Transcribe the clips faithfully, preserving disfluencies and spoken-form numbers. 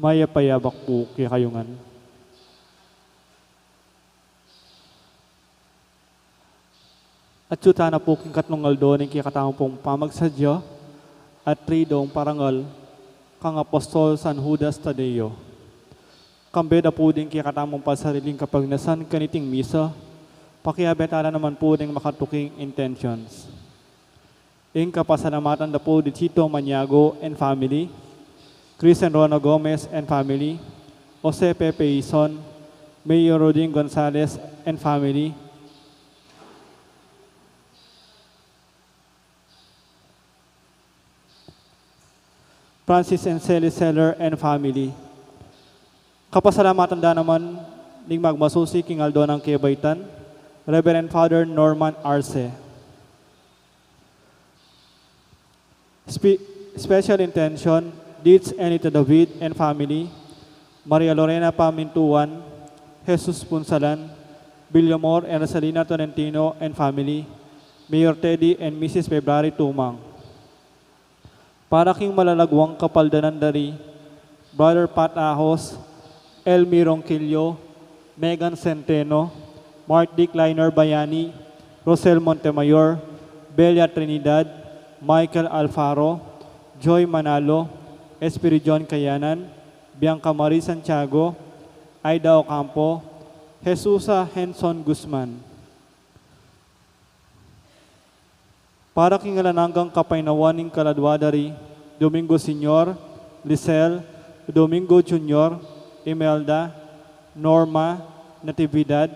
Mayap a yabak pu kekayu ngan. Atyu tana pu king katlung aldo ning kekatamung pamagsadya at Tridong Parangal kang Apostol San Judas Tadeo. Kambe da pu ding kekatamung pasariling kapagnasan kaniting misa, pakiabe tala naman pu ding makatuking intentions. Ing kapasalamatan da pu di Tito Maniago and family, Chris and Rona Gomez and family, Jose Pepe Ison, Mayor Rodin Gonzalez and family, Francis and Sally Seller and family. Kapasalamatan da naman ning magmasusi king aldo nang kebaitan, Reverend Father Norman Arce. Spe-, special intention, Dids Anita David and family, Maria Lorena Pamintuan, Jesus Punsalan, Villamor and Rosalina Tolentino and family, Mayor Teddy and Missus February Tumang. Para king malalaguang kapaldanan da ri Brother Pat Ahos, Elmi Ronquillo, Megan Centeno, Mark Decliner Bayani, Rosel Montemayor, Belia Trinidad, Michael Alfaro, Joy Manalo, Espiridion Kayanan, Bianca Marie Santiago, Aida Ocampo, Jesusa Henson Guzman. Para king alang anggang kapaynawan ning kaladua da ri Domingo Senior, Lisel, Domingo Junior, Imelda, Norma, Natividad,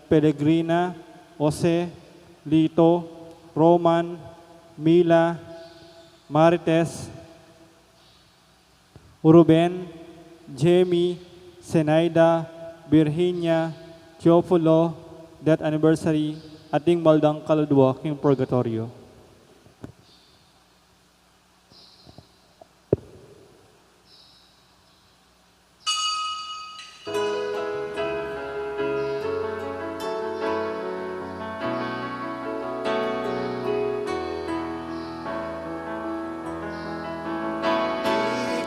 Pelegrina, Jose, Lito, Roman, Mila, Marites, Ruben, Jamie, Zenaida, Virginia, Teofilo, death anniversary, at ding maldang kaladua king purgatoryo.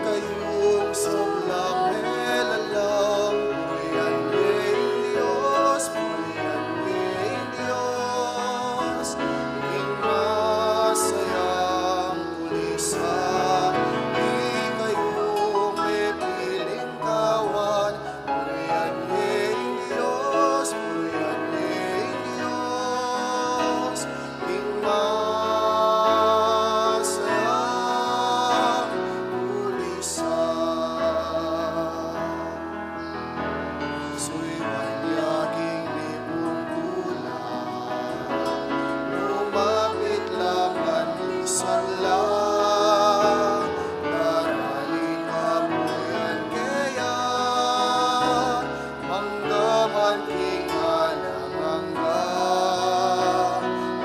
Ikayung sablang melalang, purian ye ing Dios, purian ye ing Dios, ing masayang tulisan. Ikayung mepiling kawan, purian ye ing Dios, purian ye ing Dios, ing masayang tulisan. Suyuan ya king mipung tulang, lumapit la man misan la, daraling kapuyan keya, mangga man king alang angga,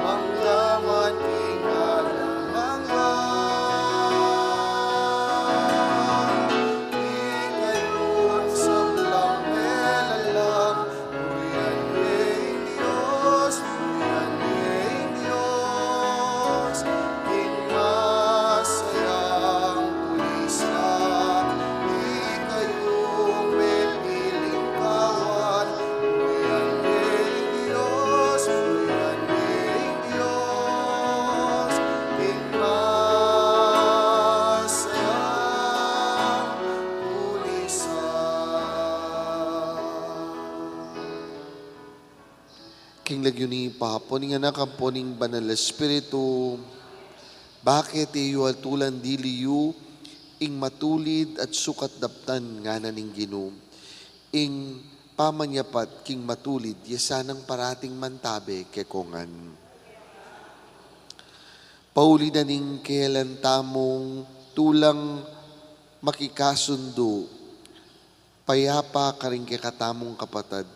mangga man king alang angga. Ikayung sablang melalang, purian ye ing Dios, purian ye ing Dios, ing masayang tulisan. Ikayung mepiling kawan, purian ye ing Dios, purian ye ing Dios, ing masayang tulisan. King lagyu ning Ibpa, ampo ning Anak, ampo ning Banal Espiritu. Bakit e yu atulan dili yu ing matulid at sukat daptan, ngana ning Ginu? Ing pamanyapat king matulid, ya sanang parating mantabe keko ngan. Pauli na ning kelan tamung tulang makikasundu, payapa karing kekatamung kapatad,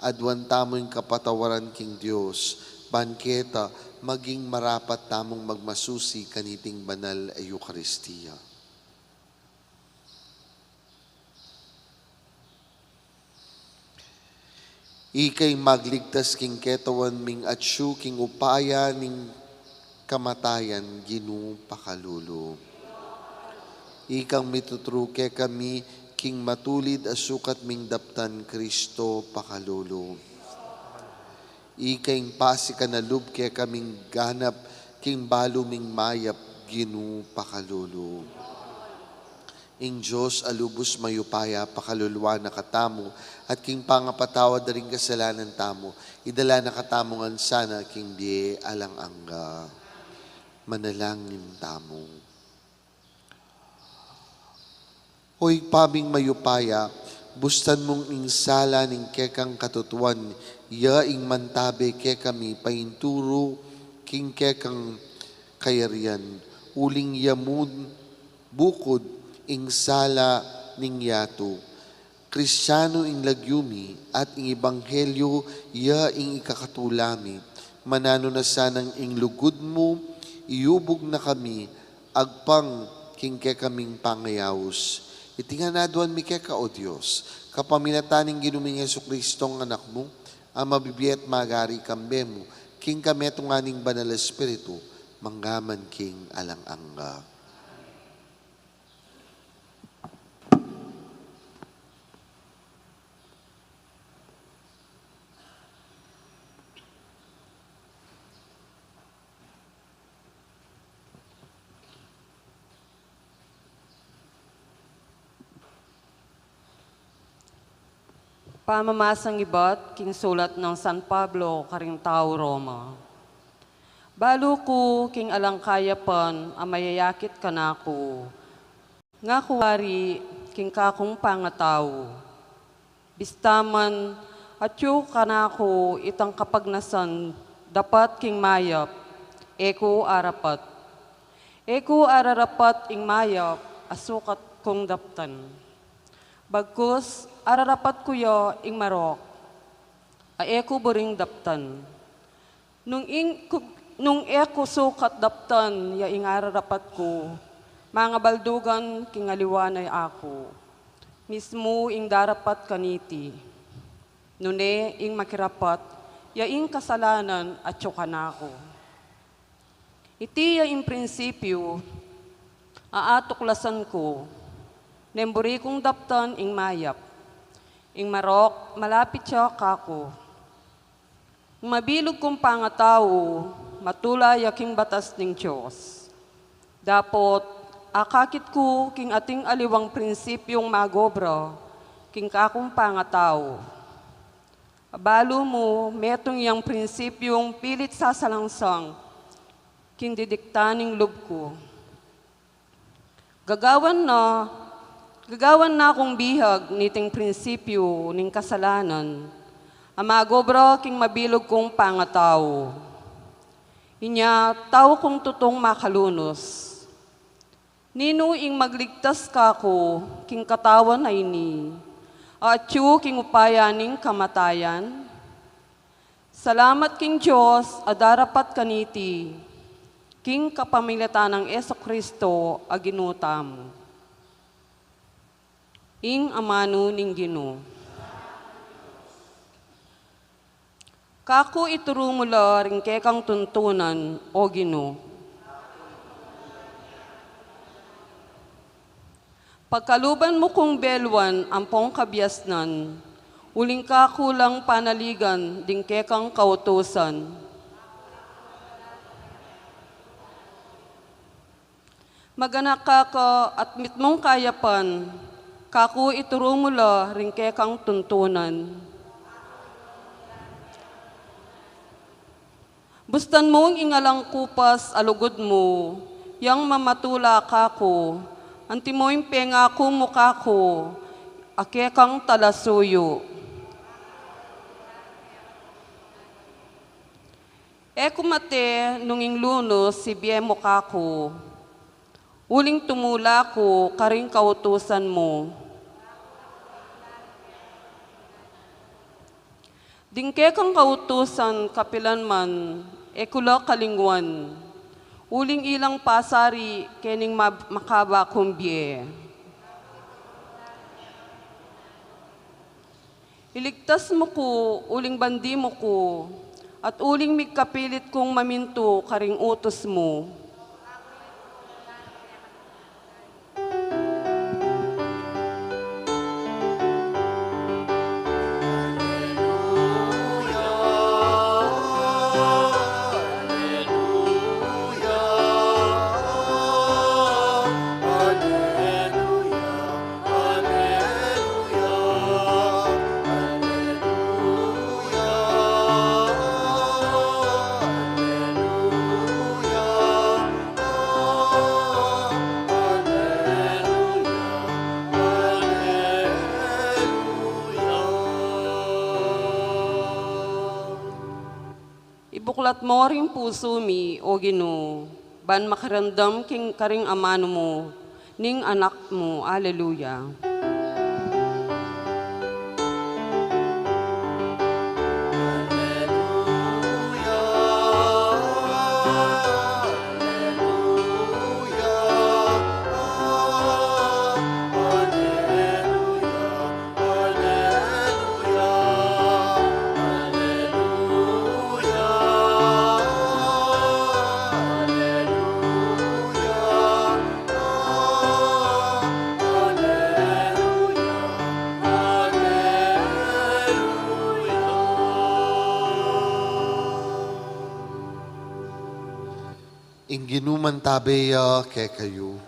aduan tamu ing kapatawaran king Dios, ban keta maging marapat tamung magmasusi kaniting banal a Eukaristia. Ika ing magligtas king ketawan ming atyu king upaya ning kamatayan, Ginu, pakalulu. Ikang mituturu kekami King matulid a sukat ming daptan, Kristo, pakalulu. Ika ing pasikan a lub kekaming ganap, king balu ming mayap, Ginu, pakalulu. Ing Dios a lubus mayupaya pakaluluan na katamu, at king pangapatawad da ring kasalanan tamu, idala na katamu ngan sana king bie alang angga. Manalangin tamu. O Ibpa ming mayupaya, bustan mung ing sala ning kekang katutuan, ya ing mantabe kekami painturu king kekang kayarian, uling ya mu bukud ing sala ning yatu. Kristianu ing lagyu mi, at ing ebanghelyu ya ing ikakatula mi. Mananu na sanang ing lugud mu, iyubug na kami, agpang king kekaming pangayaus. Iti ngan aduan mi keka, O Dios, kapamilatan ning Ginu ming Jesucristo, Anak mu, a mabibie at magari kambe mu, king kametungan ning Banal Espiritu, mangga man king alang angga. Pamamasang ibat king sulat nang San Pablo karing tau Roma. Balu ku king alang kayapan a mayayakit kanaku, ngaku wari king kakung pangatau. Bista man atyu kanaku itang kapagnasan dapat king mayap, e ku arapat. E ku ararapat ing mayap a sukat kung daptan. Bagkus ararapat ku ya ing marok a e ku buring daptan. Nung ing ku, nung e ku sukat daptan ya ing ararapat ku, mangabaldugan king aliwa na aku. Mismu ing darapat kaniti, nune ing makirapat ya ing kasalanan atyu kanaku. Iti ya ing prinsipyu a atuklasan ku, neng buri kung daptan ing mayap, ing marok malapit ya kaku. Mabilug kung pangatau, matula ya king batas ning Dios. Dapot akakit ku king ating aliwang prinsipyung magobra king kakung pangatau. Abalu mu, metung yang prinsipyung pilit sasalangsang king didiktan ning lub ku. Gagawan na, gagawan na kung bihag niting prinsipyu ning kasalanan a magobra king mabilug kung pangatau. Inya tau kung tutung makalunus. Ninu ing magligtas kaku king katawan a ini, a atyu king upaya ning kamatayan? Salamat king Dios a darapat kaniti, king kapamilatan nang Jesucristo a Ginu tamu. Ing amanu ning Ginu. Kaku ituru mu la ring kekang tuntunan, O Ginu. Pagkaluban mu kung beluan ampong kabiasnan, uling kaku lang panaligan ding kekang kautusan. Maganak ka ka at mitmung kayapan, kaku ituru mu la ring kekang tuntunan. Bustan mung ing alang kupas a lugud mu yang mamatula kaku, antimo ing pengaku mu kaku a kekang talasuyu. E ku mate nung ing lunus sibie mu kaku, uling tumula ku karing kautusan mu. Ding kekang kautusan kapilan man e ku la kalinguan, uling ilang pasari kening mab-, makaba kung bie. Iligtas mu ku, uling bandi mu ku, at uling migkapilit kung mamintu karing utus mu. Ibuklat mo ring pusu mi, O Ginu, ban makiramdam king karing amanu mu ning Anak mu. Aleluya. Ing Ginu mantabe ya kekayu.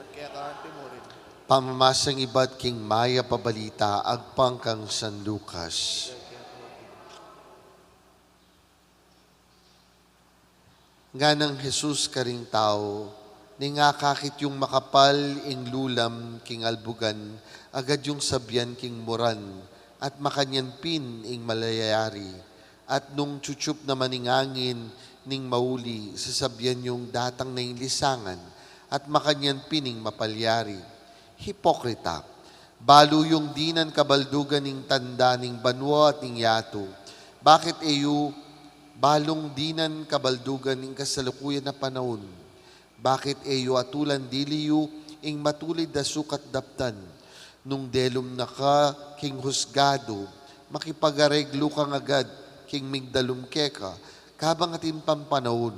Pamamasang ibat king Mayap a Balita agpang kang San Lucas. Nganang Jesus karing tau, "Ning akakit yung makapal ing lulam king albugan, agad yung sabian king muran, at makanyan pin ing malyayari. At nung tsutyup naman ing angin ning mauli, sasabian yung datang na ing lisangan, at makanyan pin ing mapalyari." Hipokrita! Balu yung dinan kabaldugan ing tanda ning banua at ning yatu. Bakit e yu balung dinan kabaldugan ing kasalukuyan a panaun? Bakit e yu atulan dili yu ing matulid a sukat daptan? Nung delum na ka king husgadu, makipag-areglu kang agad king migdalum keka, kabang atin pang panaun.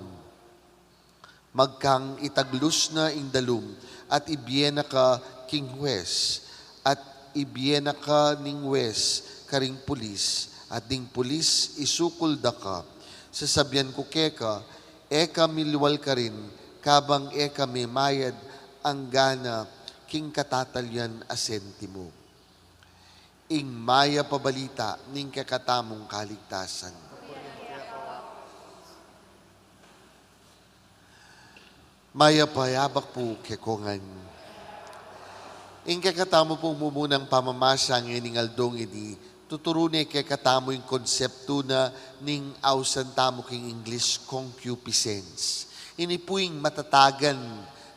Magkang itaglus na ing dalum at ibie na ka king hues, at ibie na ka ning hues karing pulis, at ding pulis isukul da ka. Sasabian ku keka, e ka miliwal karin, kabang e ka memayad anggana king katatalyan a sentimu. Ing Mayap a Balita ning kekatamung kaligtasan. Mayap a yabak pu kekongan. Ing kekatamu pung mumunang pamamasa ngening aldong ini, tuturu ne kekatamu ing konseptu na ning ausan tamu king English, concupiscence. Ini pu ing matatagan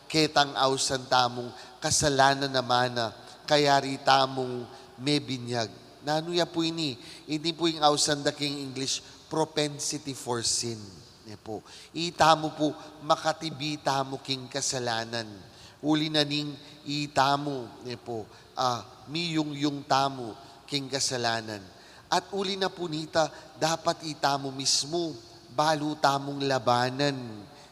ketang ausan tamung kasalanan a mana, kayari tamung mebinyag. Nanu ya pu ini? Ini pu ing ausan da king English, propensity for sin. Ne pu, itamu pu makatibi tamu king kasalanan. Uli na ning itamu, ne pu, ah, miyungyung tamu king kasalanan. At uli na pu nita, dapat itamu mismu balu tamung labanan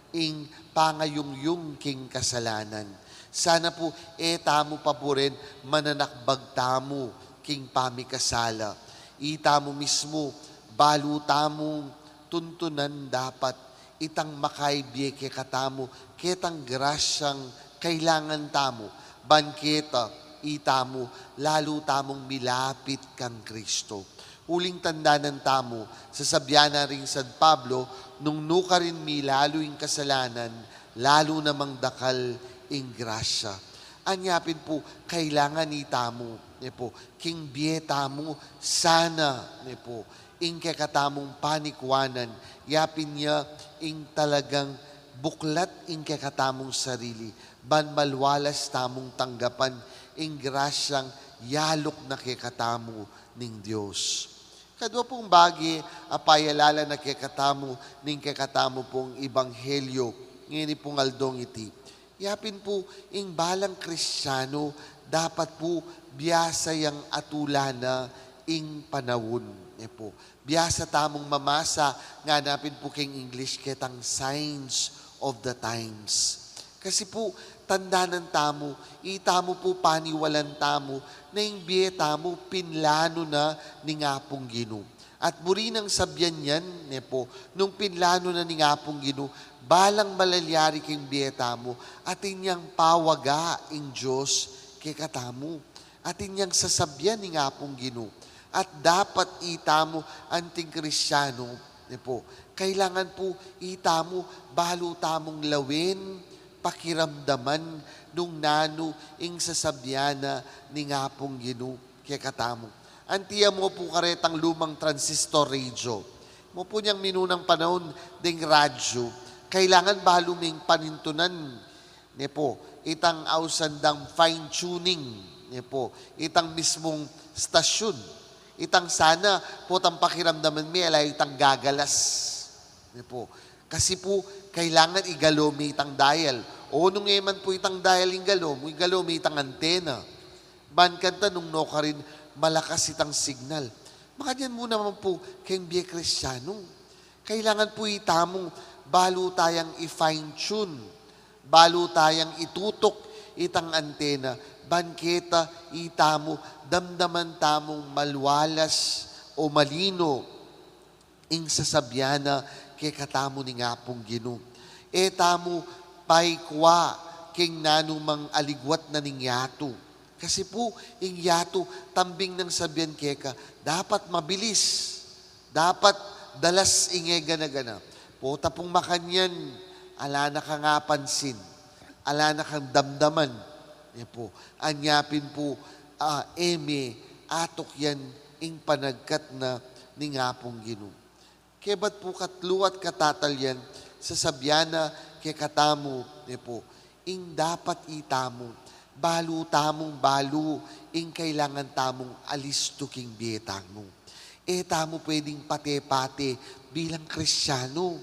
ing pangayungyung king kasalanan. Sana pu e tamu paburen mananakbag tamu king pamikasala. Itamu mismu balu tamung tuntunan dapat itang makaibie kekatamu ketang grasyang kailangan tamu, ban keta itamu lalu tamung milapit kang Kristo. Uling tandanan tamu, sasabian na ring San Pablo, nung nukarin milalu ing kasalanan, lalu namang dakal ing grasya. Anya pin pu, kailangan itamu, ne pu, king bie tamu sana, ne pu, ing kekatamung panikuanan, yapin ya ing talagang buklat ing kekatamung sarili, ban malualas tamung tanggapan ing grasyang yaluk na kekatamu ning Dios. Kadua pung bage a payalala na kekatamu ning kekatamu pung ebanghelyo ngeni pung aldong iti, yapin pu ing balang Kristiano dapat pu biasa yang atulan na ing panaun, ne pu. Biasa tamung mamasa, ngana pin pu king English ketang signs of the times. Kasi pu, tandanan tamu, itamu pu paniwalan tamu, na ing bie tamu pinlanu na ning Apung Ginu. At buri nang sabian yan, ne pu, nung pinlanu na ning Apung Ginu, balang malalyari king bie tamu, atin yang pawaga ing Dios kekatamu. Atin yang sasabian ning Apung Ginu. At dapat itamu anting Kristiano, ne pu, kailangan pu itamu balu tamung lawen, pakiramdaman nung nanu ing sasabian na ning Apung Ginu kekatamu. Anti ya mu pu karetang lumang transistor radio. Mu pu, inyang minunang panaun deng radyu, kailangan balu ming panintunan, ne pu, itang ausan dang fine tuning, ne pu, itang mismung stasyun, itang sana potang pakiramdaman mi ala itang gagalas, ne pu. Kasi pu, kailangan igalo mi itang dial. O nung e man pu itang dial ing galo mu, igalo mi itang antena. Ban kanita nung nukarin malakas itang signal. Makanyan mu naman pu keng bie Kristianu. Kailangan pu itamu balu tayang i-fine tune, balu tayang itutuk itang antena, ban keta itamu damdaman tamung malwalas o malino ing sasabian na kekatamu ning Apung Ginu. E tamu paikua keng nanumang aligwat na ning yatu. Kasi pu, ing yatu, tambing nang sabian keka, dapat mabilis, dapat dalas ing e gana-gana. Pota pung makanyan, ala na kang apansin, ala na kang damdaman. E pu, anya pin pu, a, e me atukyan ing panagkat na ning Apung Ginu. Kebat pu katlu at katatalian, sasabian na kekatamu, ne pu, ing dapat itamu, balu tamung balu ing kailangan tamung alistu king bie tamu. E tamu pwedeng pate-pate bilang Kristianu,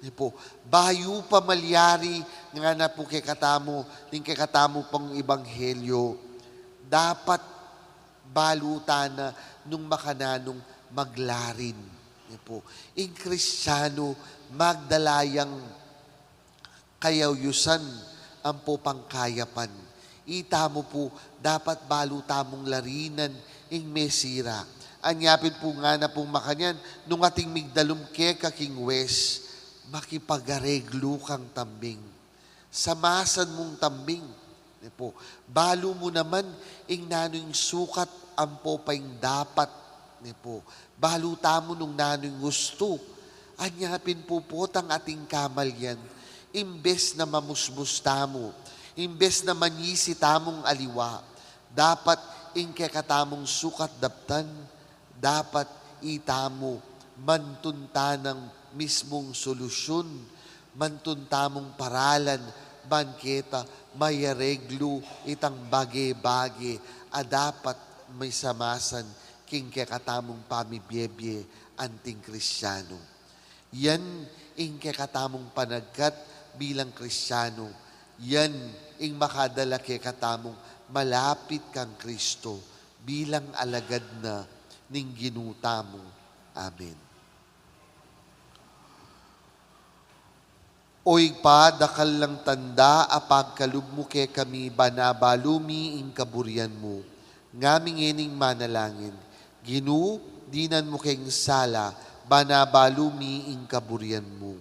ne pu. Bayu pa malyari, ngana pu kekatamu ning kekatamu pung ebanghelyo, dapat balu ta na nung makananung maglarin, ne pu. Ing Kristianu, magdala yang kayauyusan ampo pangkayapan. Itamu pu, dapat balu tamung larinan ing mesira. Anya pin pu ngana pung makanyan, nung atin migdalum keka king wes, makipag-areglu kang tambing. Samasan mung tambing, ne pu. Balu mu naman ing nanu ing sukat ampo pa ing dapat, ne pu. Balu tamu nung nanu ing ustu. Anya pin pu potang atin kamalian, imbes na mamusmus tamu, imbes na manyisi tamung aliwa, dapat ing kekatamung sukat daptan, dapat itamu mantun ta nang mismung solusyun, mantun tamung paralan, ban keta mayareglu itang bage-bage a dapat misamasan king kekatamung pamibie-bie anting Kristianu. Yan ing kekatamung panagkat bilang Kristianu. Yan ing makadala kekatamung malapit kang Kristo bilang alagad na ning Ginu tamu. Amen. O Ibpa, dakal lang tanda a pagkalub mu kekami, ban abalu mi ing kaburian mu. Ngami ngening manalangin, Ginu, dinan mu keng sala, ban abalu mi ing kaburian mu.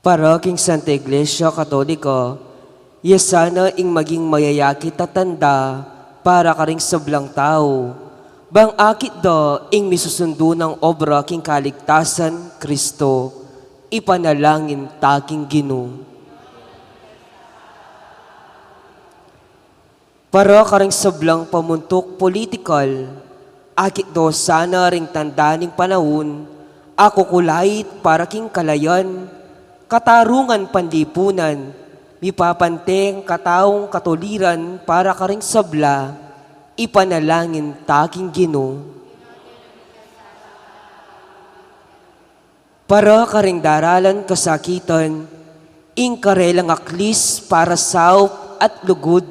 Para king Santa Iglesia Katolika, ya sana ing maging mayayakit a tanda para karing sablang tau, bang akit da ing misusundu nang obra king kaligtasan Kristo, ipanalangin ta king Ginu. Para karing sablang pamuntuk politikal, akit do sana ring tanda ning panaun a kukulait para king kalayan, katarungan panlipunan, mipapanteng kataung katuliran para karing sabla, ipanalangin ta king Ginu. Para karing daralan kasakitan, ing karelang aklis para saup at lugud,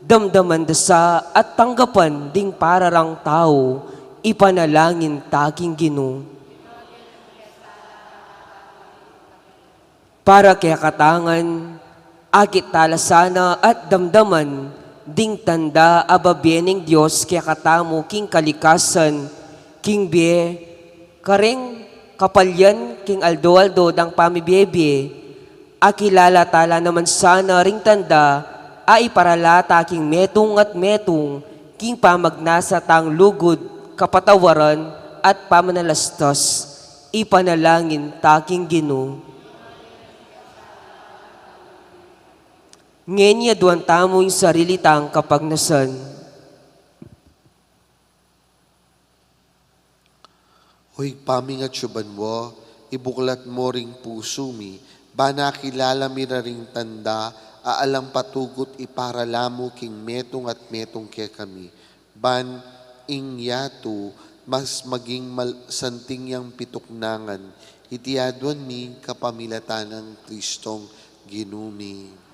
damdaman da sa at tanggapan ding pararang tau, ipanalangin ta king Ginu. Para kekatang ngan, akit tala sana at damdaman ding tanda a babie ning Dios kekatamu king kalikasan, king bie, kareng kapalyan king aldo-aldo dang pamibie-bie, akilala tala naman sana ring tanda a iparala ta king metung at metung, king pamagnasa tang lugud, kapatawaran, at pamanalastas, ipanalangin ta king Ginu. Ngeni aduan tamu ing sarili tang kapagnasan. O Ibpa mi, atsu ka banua, ibuklat mu ring pusu mi, ban akilala mi ra ring tanda a alang patugut iparalan mu king metung at metung kekami. Ban ing yatu mas maging mal-, santing yang pituknangan, iti aduan mi kapamilatan nang Kristong Ginu mi.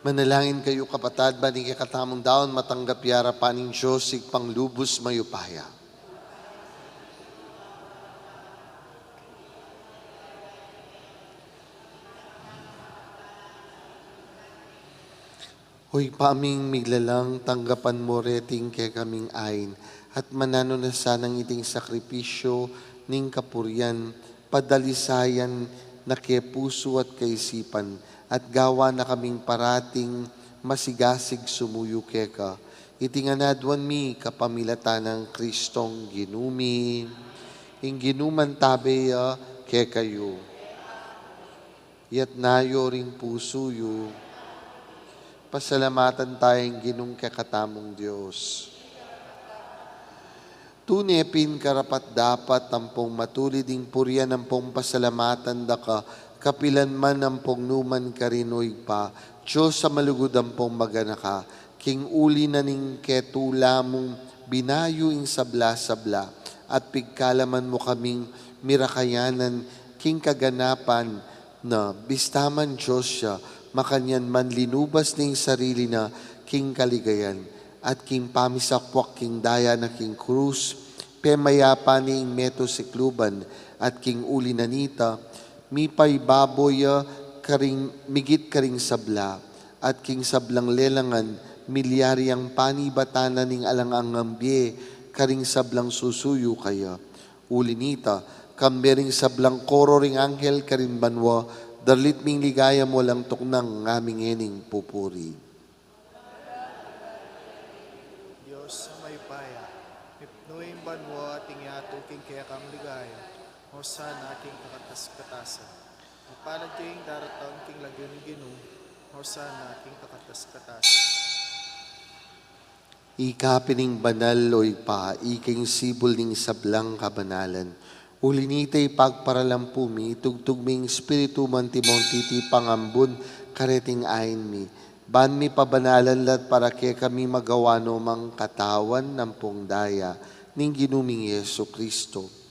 Manalangin kayu, kapatad, ban ing kekatamung daun matanggap ya arapan ning Dios Ibpang lubus mayupaya. O Ibpa ming miglalang, tanggapan mu reting kekaming ain, at mananu na sanang iting sakripisyu ning kapurian, padalisayan na ke pusu at kaisipan, at gawan na kaming parating masigasig sumuyu keka. Iti ngan aduan mi kapamilatan nang Kristong Ginu mi. Ing Ginu mantabe ya kekayu. Iyatas yu ring pusu yu. Pasalamatan taya ing Ginung kekatamung Dios. Tune pin karapat-dapat ampong matulid ing purian ampong pasalamatan da ka, kapilan man ampong nu man karin, O Ibpa, Dios a malugud ampong maganaka, king uli na ning ketula mung binayu ing sabla-sabla, at pigkalaman mu kaming mirakayanan king kaganapan na, bista man Dios ya, makanyan man linubas ne ing sarili na king kaligayan, at king pamisakwak king daya na king krus, pemayapa ne ing metung sikluban, at king uli na nita, mipaibabo ya karing, migit karing sabla, at king sablang lelangan, milyari yang panibatan na ning alang anggang bie karing sablang susuyu kaya. Uli nita, kambe ring sablang koro ring anghel karin banua, darlit ming ligaya mu alang tuknang ngaming ngening pupuri. Dios a mayupaya, mipnu ing banua at ing yatu king kekang ligaya. Hosana king kakatas-katasan. Mapalad ya ing daratang king lagyu ning Ginu. Hosana king kakatas-katasan. Ika pin ing banal, O Ibpa, ika ing sibul ning sablang kabanalan. Uli nita, ipagparalampu mi, itugtug mi ing Espiritu mu antimong titipang ambun kareting ain mi, ban mipabanalan la at para kekami magawa no mang katawan ampong daya ning Ginu ming Jesu Kristo.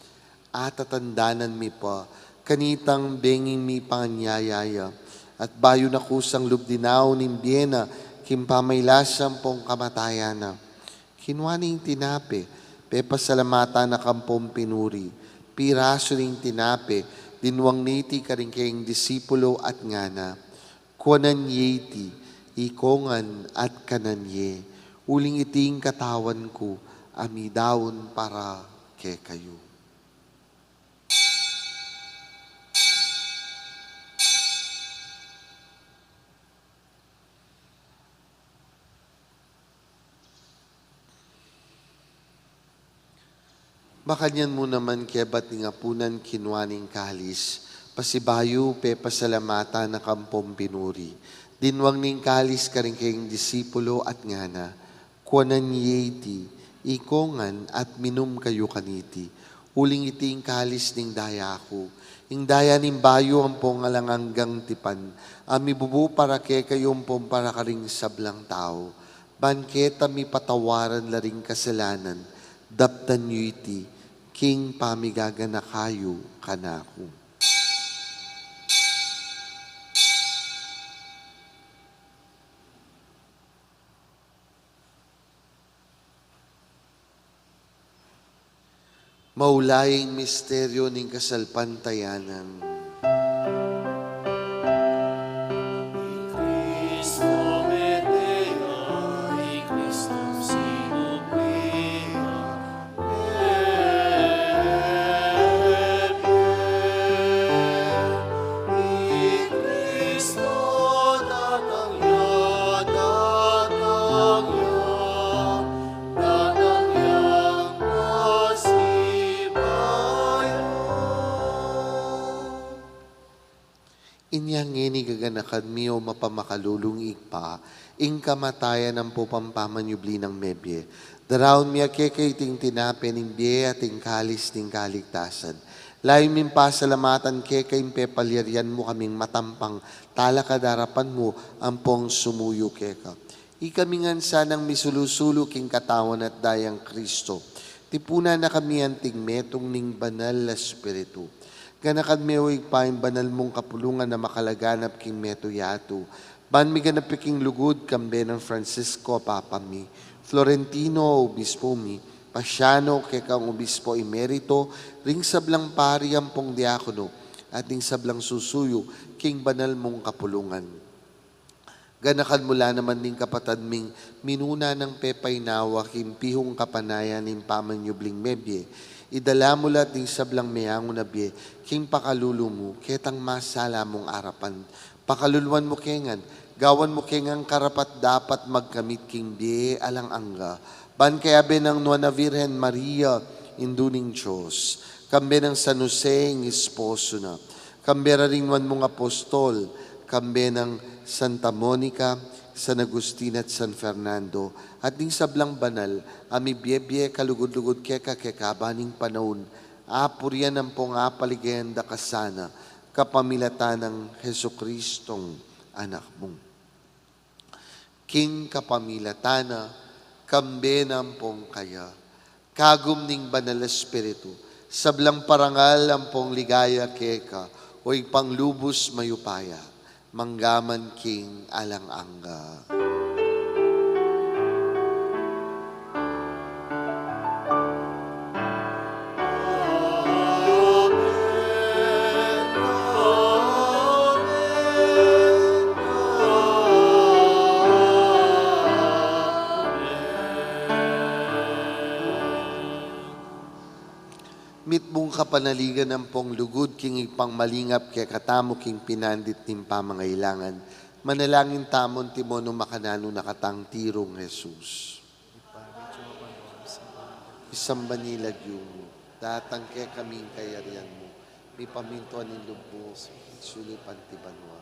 Atatandanan mi pa kanitang benging mipanganyaya ya, at bayu na kusang lub dinaun ing bie na king pamailasa ampong kamatayan na, kinua ne ing tinape, Pepasalamatan na kampong pinuri, pirasu ning tinape, dinwang niti karing kayang disipulo at ngana, kuanan ye iti, ikongan at kanan ye, uling iti ing katawan ku, a midaun para kekayu. Makanyan mu naman kebat ning apunan kinua ne ing kalis, pasibayu pepasalamatan na kampong pinuri. Dinwang ne ing kalis karing kayang disipulo at ngana, kuanan ye iti, ikongan at minum kayu kaniti. Uling iti ing kalis ning daya ku, ing daya ning bayu ampong alang anggang tipan, a mibubu para kekayu ampong para karing sablang tau. Ban keta mipatawaran la ring kasalanan, daptan yu iti, king pamigaganaka yu kanaku. Maulaing misteryo ning kasalpantayanan. Inya ngeni gaganakan mi, o mapamakalulung Ibpa, ing kamatayan ampong pamanyubli nang mebie. Daraun mi keka iting tinape ning bie at ing kalis ning kaligtasan. Layun ming pasalamatan keka ing pepalyarian mu kaming matampang talakad king arapan mu ampong sumuyu keka. Ikami ngan sanang misulu-sulu king katawan at dayang Kristo. Tipunan na kami anting metung ning Banal a Espiritu. Ganakan me o Ibpa ing banal mung kapulungan a makalaganap king metung yatu. Ban miganap ya king lugud kambe nang Francisco, Papa mi, Florentino, Obispo mi, Pasiano, kekang Obispo Emerito, ring sablang pari ampong diakono, at ring sablang susuyu king banal mung kapulungan. Ganakan mu la naman ding kapatad ming minuna nang pepainawa king pihung kapanayan ning pamanyubling mebie. Idala mu la ding sablang meangu na bie king pakalulu mu, ketang masala mung arapan. Pakaluluan mu ke ngan, gawan mu ke ngan karapat-dapat magkamit king bie alang angga. Ban kayabe nang Nuan a Virgen Maria, Indu ning Dios, kambe nang San Jose, ing esposo na, kambe ra ring nuan mung apostol, kambe nang Santa Monica, San Agustin at San Fernando, at ding sablang banal a mibie-bie kalugud-lugud keka kekaban ning panaun, apurian ampong apaligayan da ka sana, kapamilatan nang Jesucristong Anak mu. King kapamilatan na, kambe na ampong kaya, kagum ning Banal a Espiritu, sablang parangal ampong ligaya keka, o Ibpang lubus mayupaya, mangga man king alang angga. Mitmung kapanaligan ampong lugud king Ibpang malingap kekatamu king pinandit ning pamangailangan. Manalangin tamu, antimonu makananu na katang tirung Jesus. Isamban ya ing lagyu mu, datang kekami ing kayarian mu, mipamintuan ing lub mu, sulip anti banua.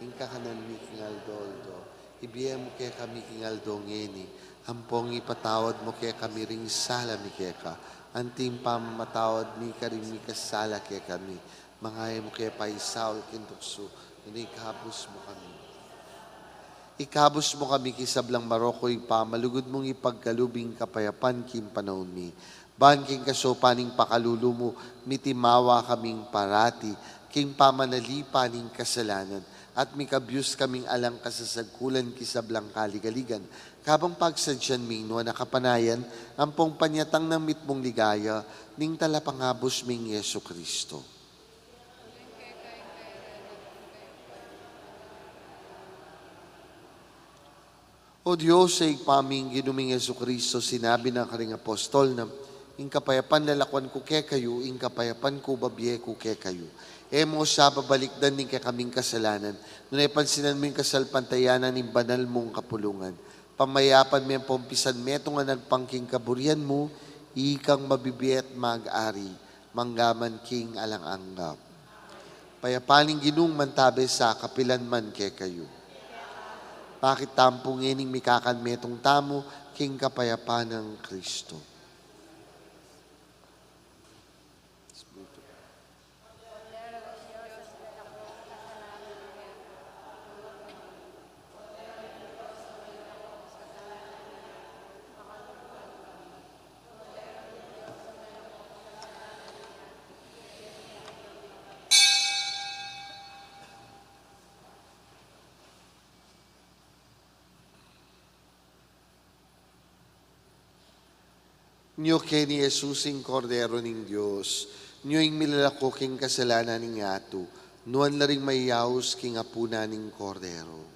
Ing kakanan mi king aldo-aldo, ibie mu kekami king aldo ngeni, ampong ipatawad mu kekami ring sala mi keka, anti ing pamamatawad mi karing mikasala kekami. Manga e mu ke paisaul king tuksu, nune ikabus mu kami. Ikabus mu kami king sablang marok, o Ibpa, malugud mung ipagkalub ing kapayapan king panaun mi. Ban king kasaupan ning pakalulu mu, mitimawa kaming parati king pamanalipan ning kasalanan, at mikabyus kaming alang kasasagkulan king sablang kaligaligan, Kabang pagsadyan mi nuan a kapanayan, ampong panyatang nang mitmung ligaya ning Talapangabus ming Jesucristo. O Dios, a Ibpa ming Ginu ming Jesucristo, sinabi na karing apostol na, ing kapayapan lalakuan ku kekayu, ing kapayapan ku bibie ku kekayu. E mu sa babalikdan ing kekaming kasalanan, nune pansinan mu ing kasalpantayanan ning banal mung kapulungan. Pamayapan me ampong pisan metung a agpang king kaburian mu, ikang mabibie at mag-ari mangga man king alang angga. Payapan ning Ginung mantabe sa kapilan man kekayu. Pakit tamu pu ngening mikakan metung tamu king kapayapan nang Kristo. Nyo keni Jesus, ing Kordero ning Dios, nyo ing milalako king kasalanan ning yatu, nuan la ring mayayaus king apunan ning Kordero.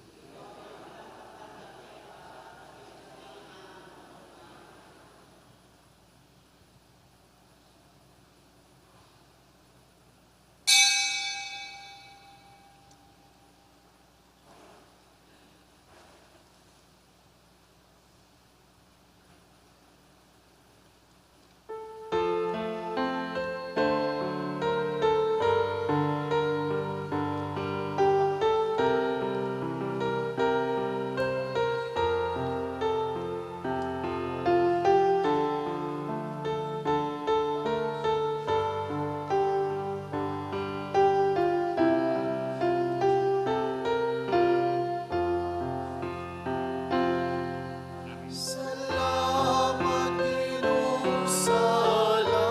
Salamat, Ginu, salamat.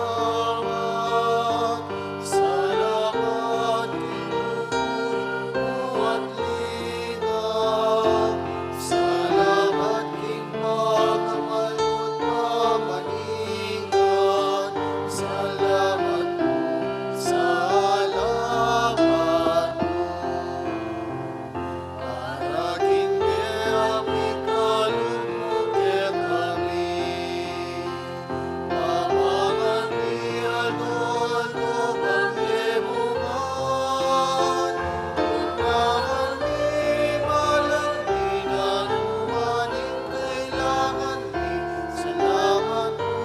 Salamat, Ginu, buat linga. Salamat, Ginu, pakamal mu, pamaningan. Salamat, salamat. Para king meapi kalub mu kekami. Pamangan mi aldo-aldo bang e mu ngan. Undangan mi balang dinanuman ing kailangan mi. Salamat pu,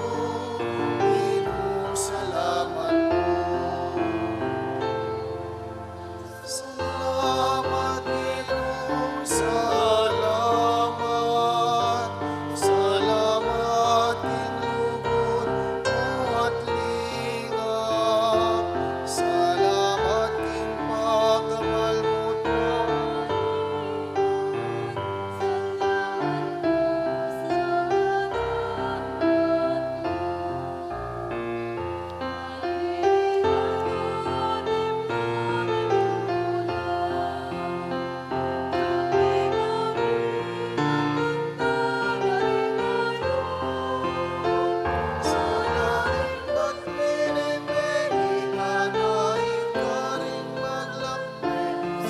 Ginu, salamat pu. Salamat, Ginu, salamat. Salamat king lugud mu at lingap. Salamat king pakamal mu.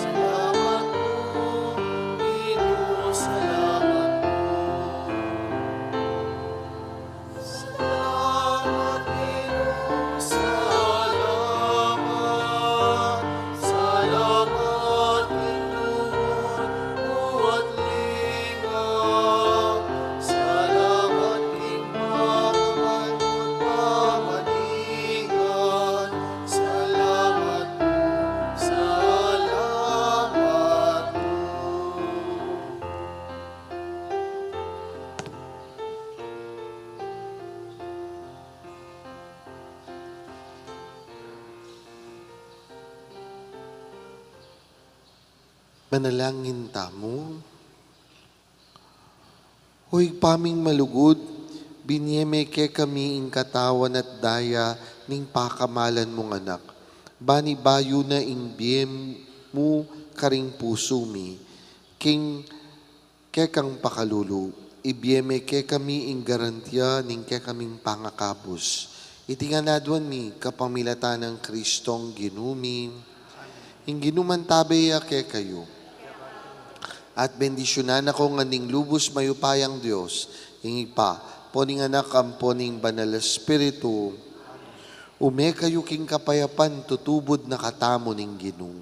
Salamat pu, Ginu, salamat pu. Salamat, Ginu, salamat. Salamat, Ginu, buat linga. Salamat king pakamal mu, pamaningan. Salamat pu, salamat pu. Manalangin tamu. O Ibpa ming malugud, binie me kekami ing katawan at daya ning pakamalan mung Anak. Bani bayu na ing bie mu karing pusu mi, king kekang pakalulu. Ibie me kekami ing garantia ning kekaming pangakabus. Iti ngan aduan mi kapamilatan nang Kristong Ginu mi. Ing Ginu mantabe ya kekayu. At bendisyunan na kayu ngan ning lubus mayupayang Dios, ing Ibpa, ampo ning Anak, ampo ning Banal a Espiritu. Ume kayu king kapayapan, tutubud na katamu ning Ginu.